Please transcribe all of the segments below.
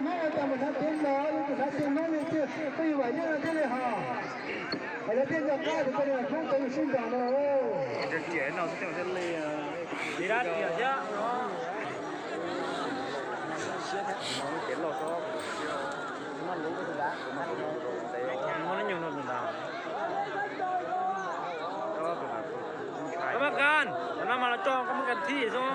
Mus nrhav tiav los, mus nrhav tiav Hmoob li tiag, peb yuav vam yeej no thiaj li hos. Hos lawv thiaj nco qab tias koj niag Hmoob tau yus sib nrog no. Li dab tiag thiab. Koj maj kas, cov no mas los tso koj maj kas thib xwb.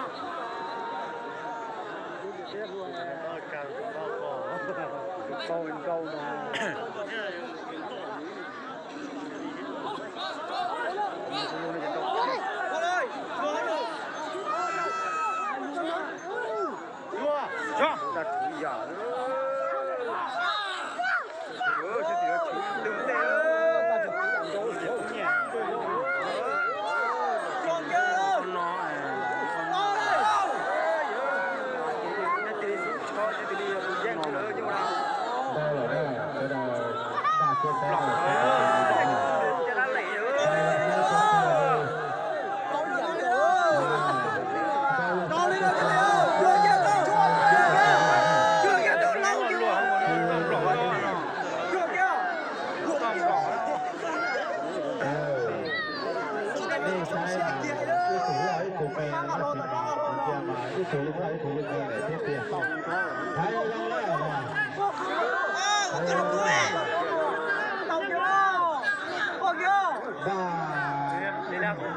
Ib tug loj ib tug me, ib tug loj ib tug me thiab tiag.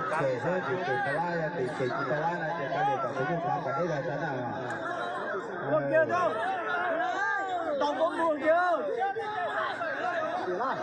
Vaj, ces xwb tus tus Pab Lab, yog tus tus Pab Lab no ces kav liam kom tus muaj Pab kom deb zog tso na.